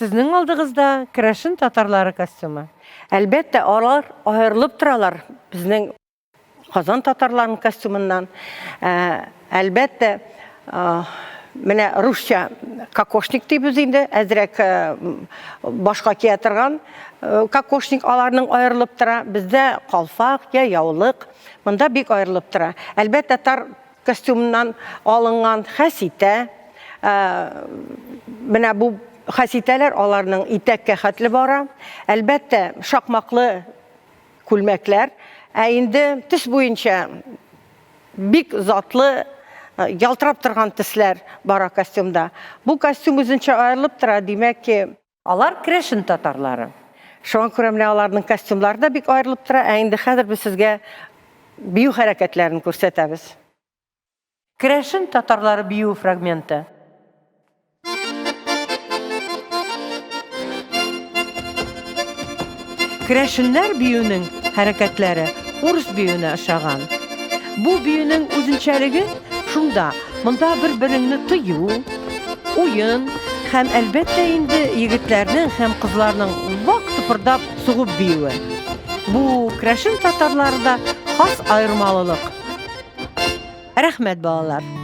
Сезнең алдыгызда керәшен татарлары костюмы. Әлбәттә, алар аерылып торалар безнең Казан татарларының костюмыннан. Ә, әлбәттә, менә русча кокошник дибез инде, әзрәк башка кия торган кокошник аларның аерылып тора. Бездә калфак я яулык, монда бик аерылып тора. Әлбәттә, татар костюмыннан алынган хәситә, менә бу хәситәләр аларның итәккә хәтле бара. Әлбәттә, шакмаклы күлмәкләр. Ә инде төс буенча бик затлы, ялтырап торган төсләр бара костюмда. Бу костюм үзенчә аерылып тора, димәк ки, Алар керәшен татарлары. Шуңа күрә менә аларның костюмлары да бик аерылып тора. Ә инде хәзер без сезгә бию хәрәкәтләрен күрсәтәбез. Керәшен татарлары биюе фрагменты. Керәшеннәр биюенең хәрәкәтләре урыс биюенә ошаган. Бу биюнең үзенчәлеге шунда, монда бер-береңне тою, уен һәм, әлбәттә инде, егетләрнең һәм кызларның вак тыпырдап сугып биюе. Бу керәшен татарларында хас аермалылык. Рәхмәт, балалар.